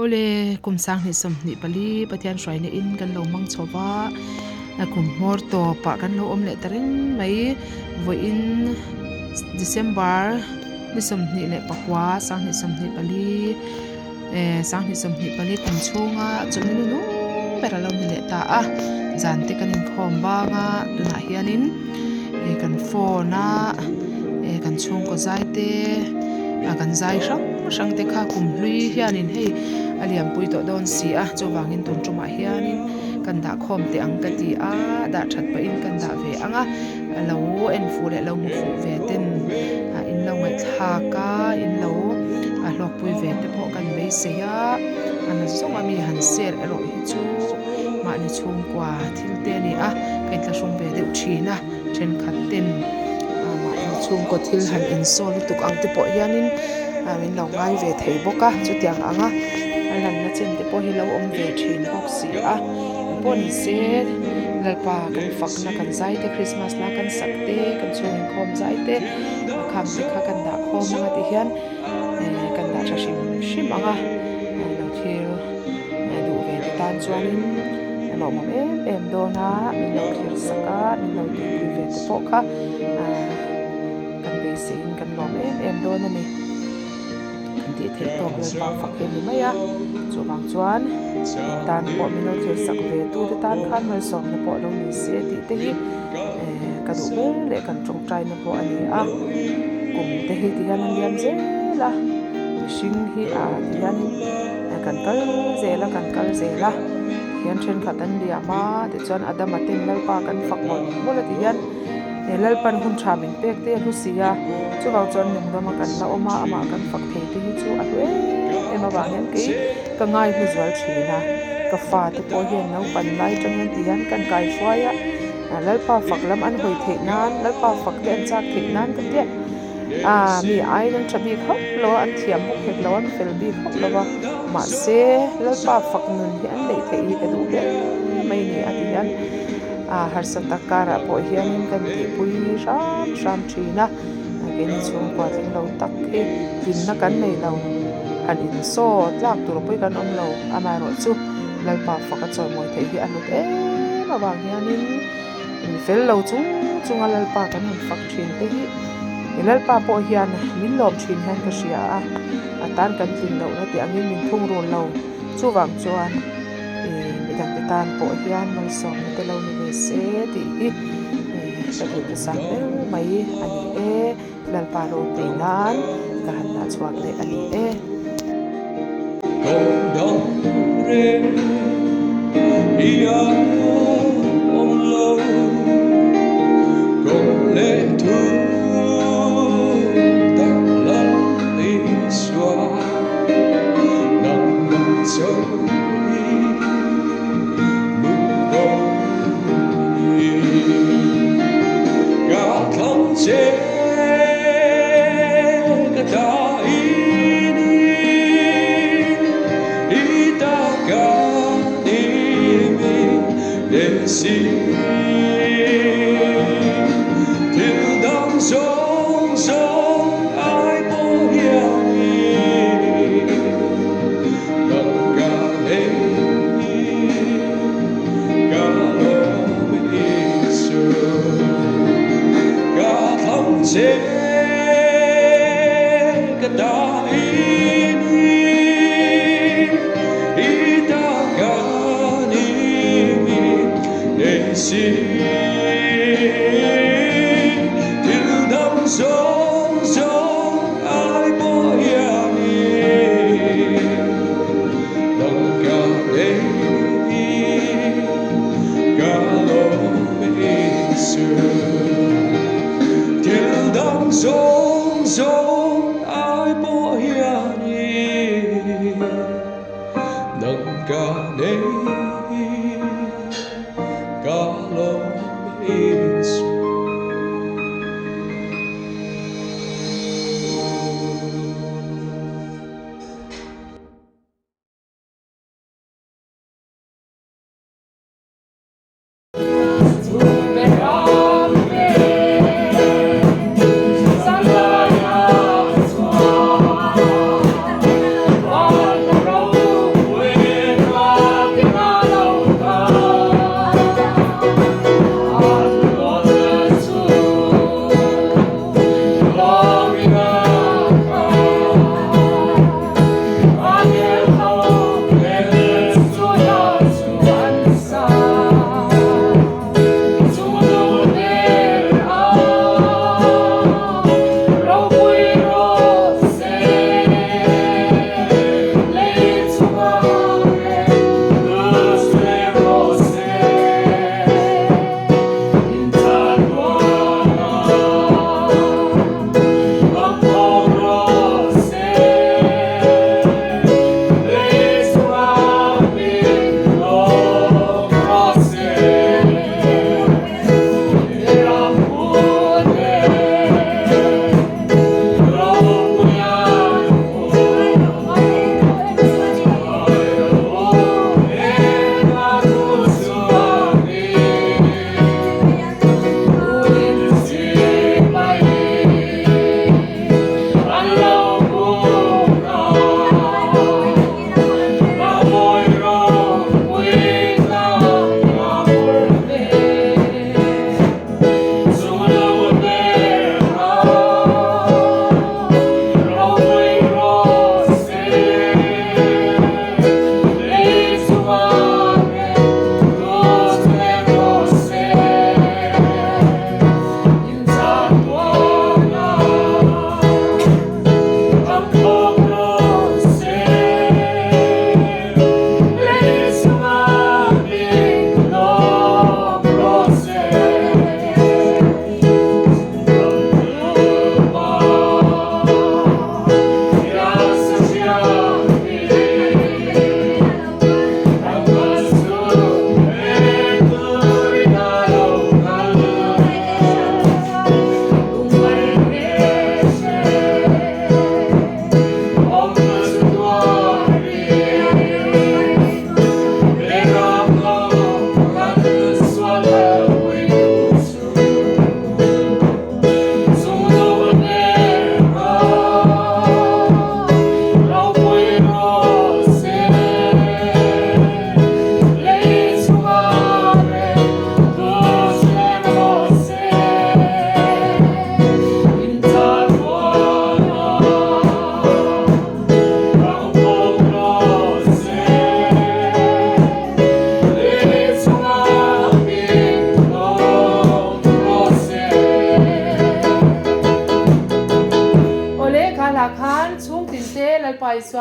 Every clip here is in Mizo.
Awle, kum 2024 Pathian hruaina in kan lo hmang chho va, kum hmawr tawpah kan lo awm leh ta reng mai. Vawiin December ni 29 2024 eh 2024 kum chhunga chawlhni nu nung ber a lo ni leh ta a. Zan te kan inkhawm bang a, tunah hianin eh kan phone a eh kan chhungkaw zai te ah kan zai hrang hrang te kha kum hlui hianin hei a lianpui tawh dawn si a chuvangin tun tumah hianin kan dah khawm teh ang ka ti a dah that pahin kan dah ve ang a a lo en fuh leh lo hmu fuh ve ten ah in lo ngaihthlak a in lo a hlawkpui ve te pawh kan beisei a a na zawng a mi han share erawh hi chu mahni chhungkua thil te a ni a ka inthlahrung ve deuh thin a thenkhat ten ah mahni chhungkaw thil han insawn lutuk ang te pawh hianin ah min lo ngai ve thei bawk a chutiang ang a a lanna chen te pawh hi lo awm ve thin bawk si a engpawh ni se Lalpa kan fakna kan zai te Christmas la kan sak te kan chhung inkhawm zai te a kham te kha kan dah khawm anga ti hian eh kan dah tha hrim hrim ang a lo thlir duh ve te tan chuanin a lawmawm em em dawn a min lo thlir sak a min lo tihpui ve te pawh kha ah kan beiseiin kan lawm em em dawn a ni kan tih theih tawk Lalpa fak hi a ni mai a chuvang chuan tan pawh min lo thlir sak ve tu te tan khan malsawmna pawh lo ni se tih te hi eh ka duh ber leh kan tawngtaina pawh a ni a kum te hi ti hian an liam zel a mihring hi ah ti hianin kan kal zel a kan kal zel a hian thenkhat an liam a tichuan Adama ten Lalpa kan fak mawlh mawlh a ti hian he Lalpan hun tha min pek te a hlu si a chuvang chuan lungdama kan la awm a amah kan fak thei te hi chu a hlu em em avang hian kei ka ngai hlu zual thin a ka fa te pawh hian naupan lai atang hian ti hian kan kai hruai a Lalpa fak lam an hawi theih nan Lalpa fak te an chak theih nan ka tia. Ah mi aiin an tha bik hauh lo a, an thiam bawk hek lo a, an fel bik hauh lo a, mahse Lalpa fak nun hi an neih theih hi ka duh hle mai a ni a ti hian ah harsa tak karah pawh hianin kan tihpui hram hram thin a, keini chhungkua tling lo tak hi hlimna kan nei lo, han insaw tlak tur pawh hi kan awm lo, amaherawhchu Lalpa fak a chawimawi theih hi a hlut em avang hianin. Mi fel lo chung chunga Lalpa kan han fak thin te hi he Lalpa pawh hian min lawm thin hian ka hria a, a tan kan tlin lohna tih angin min thung run lo. Chuvang chuan ih midangte tan pawh hian malsawmna te lo ni ve se tih hi ih ka duhthusam ber mai a ni e. Lalpa ropui nan ka han dah chhuak leh a ni e.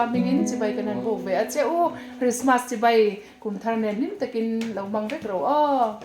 Isua hmingin chibai kan han buk ve a che u. Krismas chibai kum thar nen hlim takin lo hmang vek ro aw.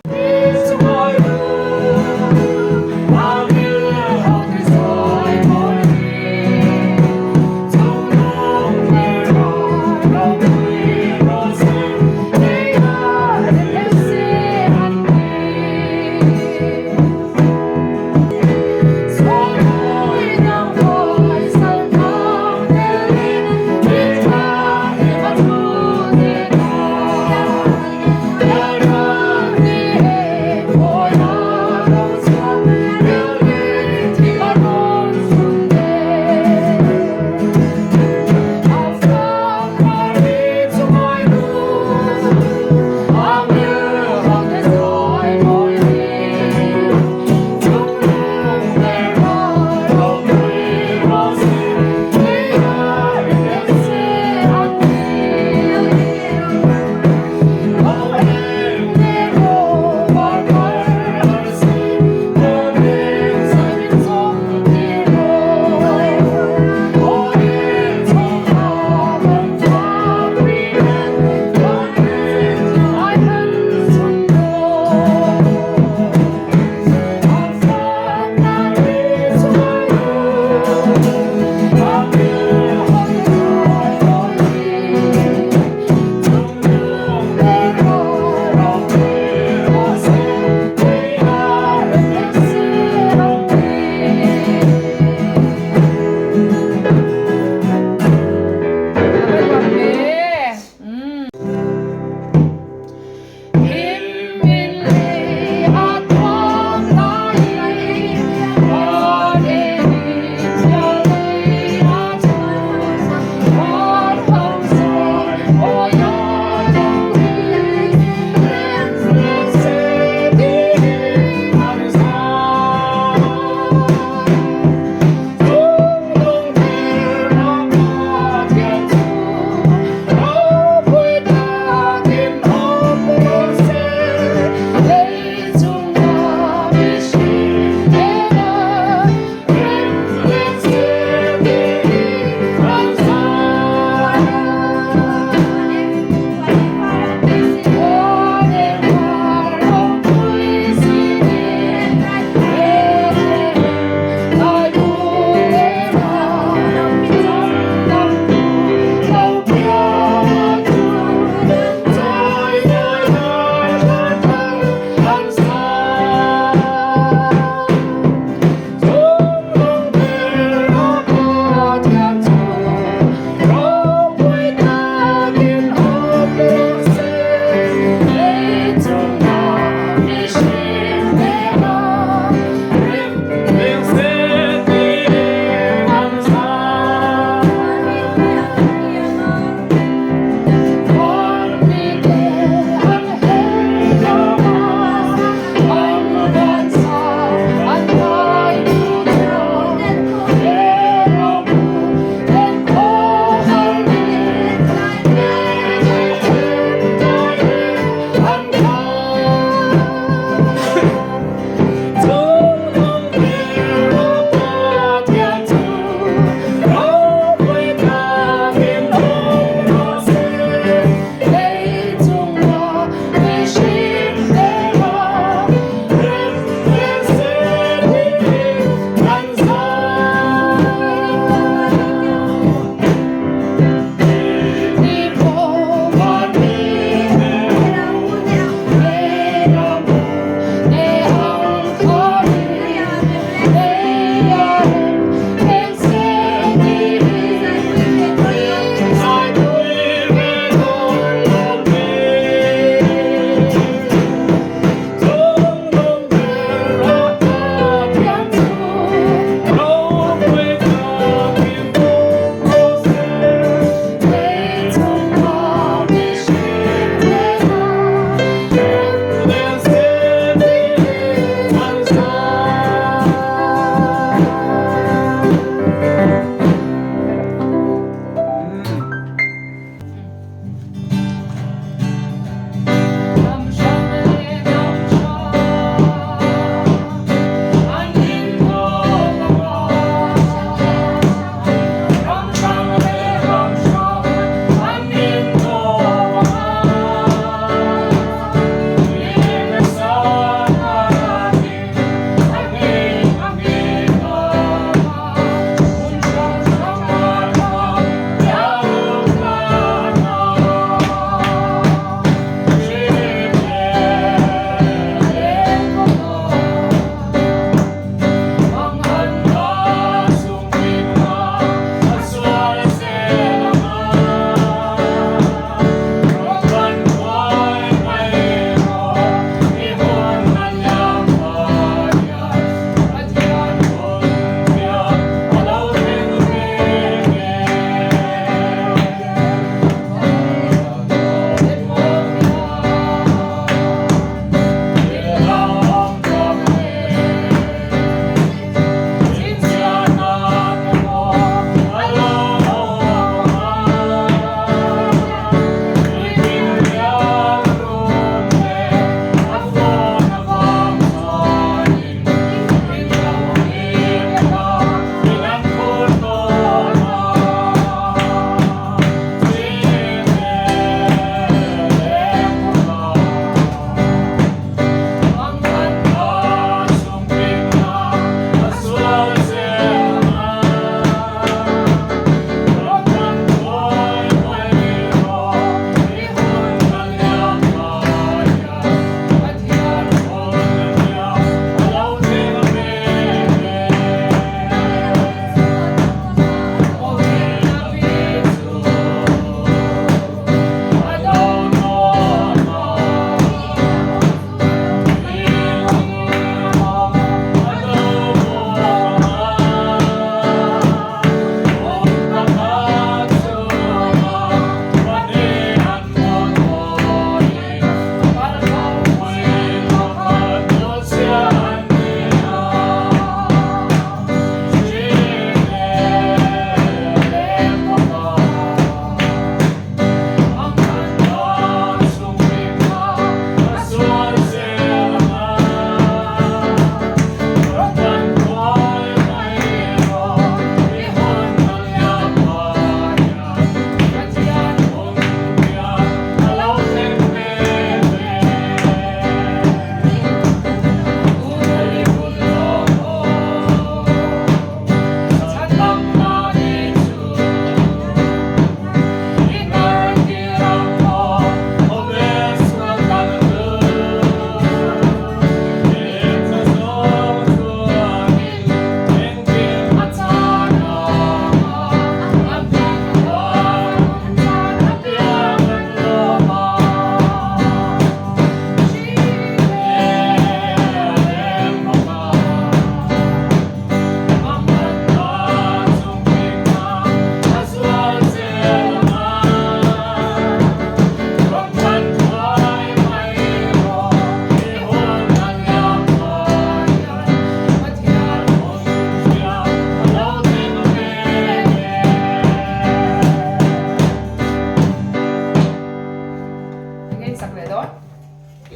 I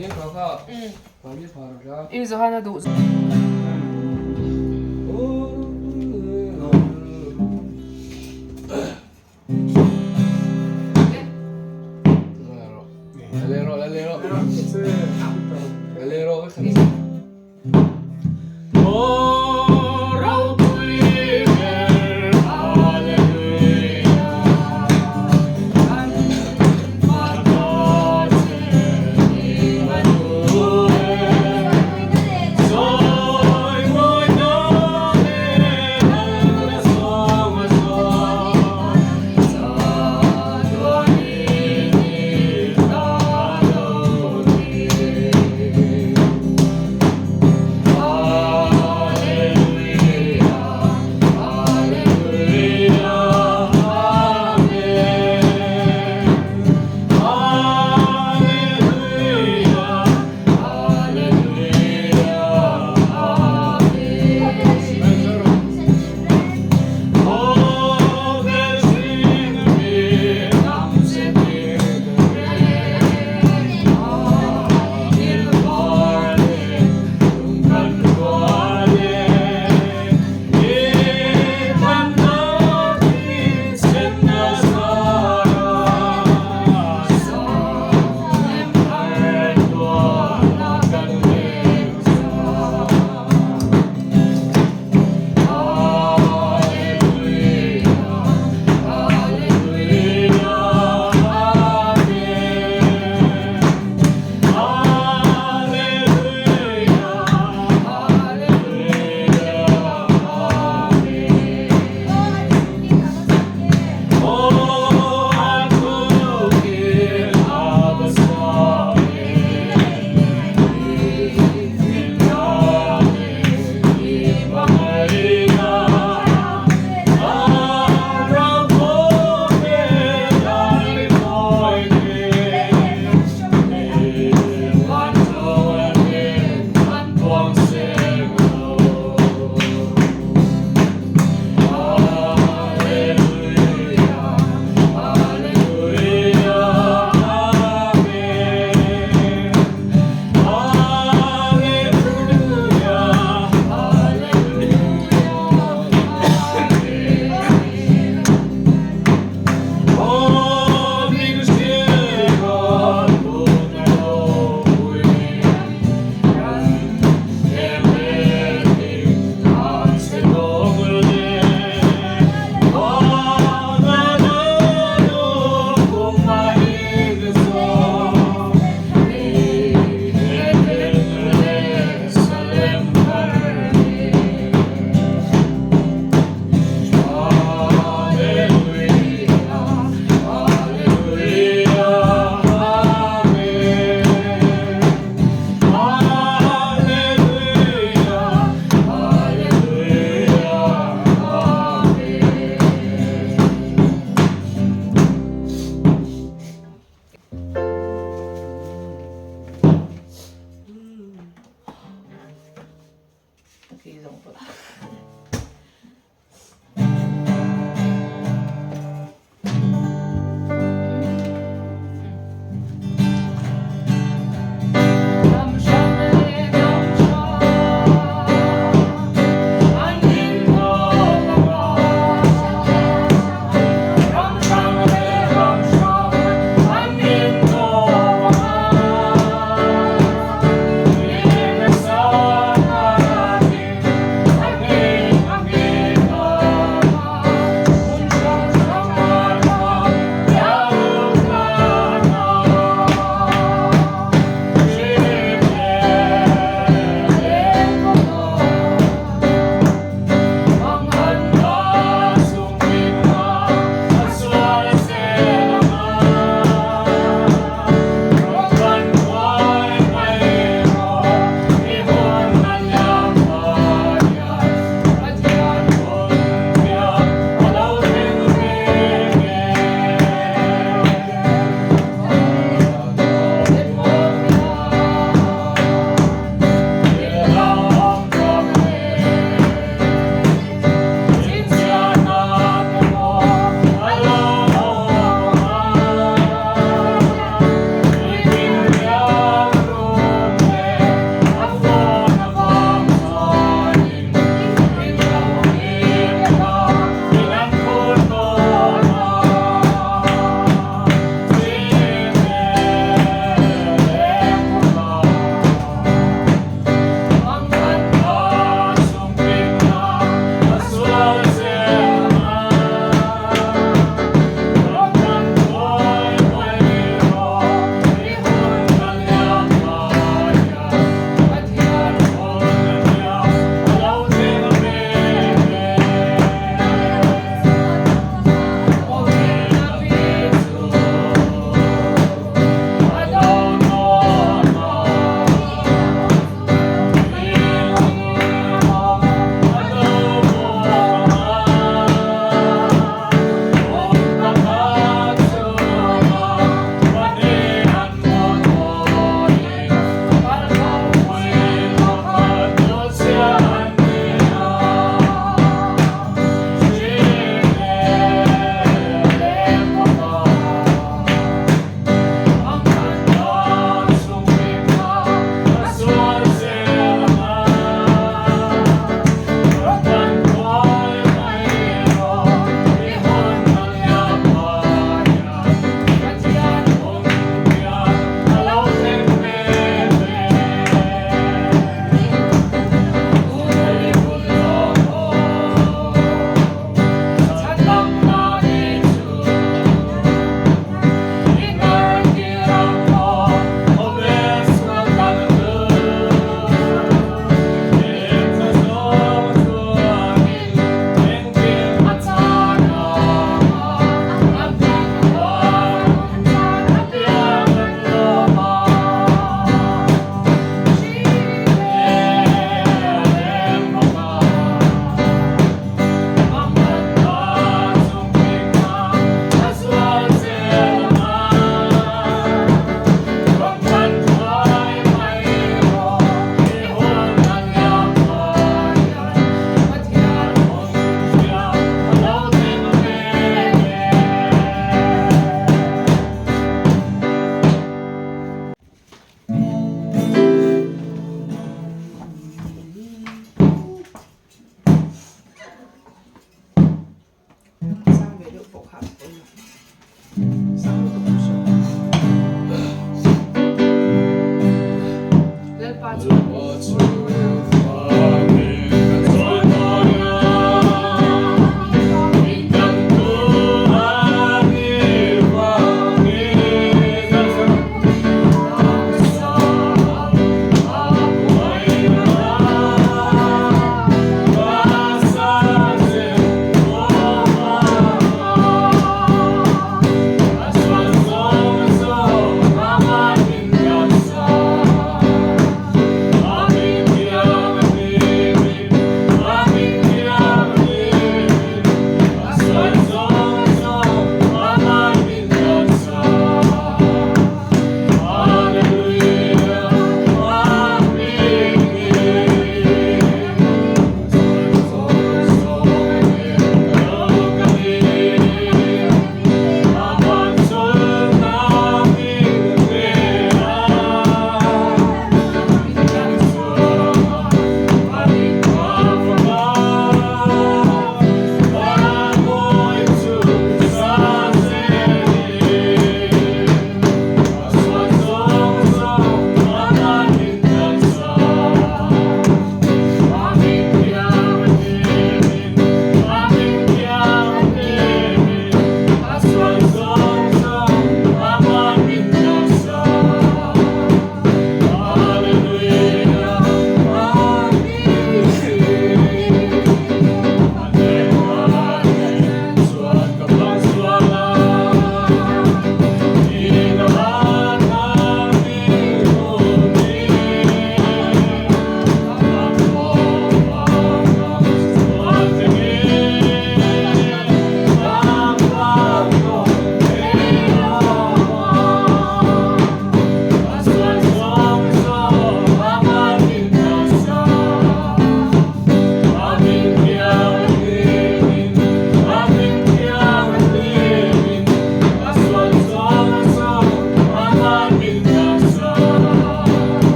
Johana duh.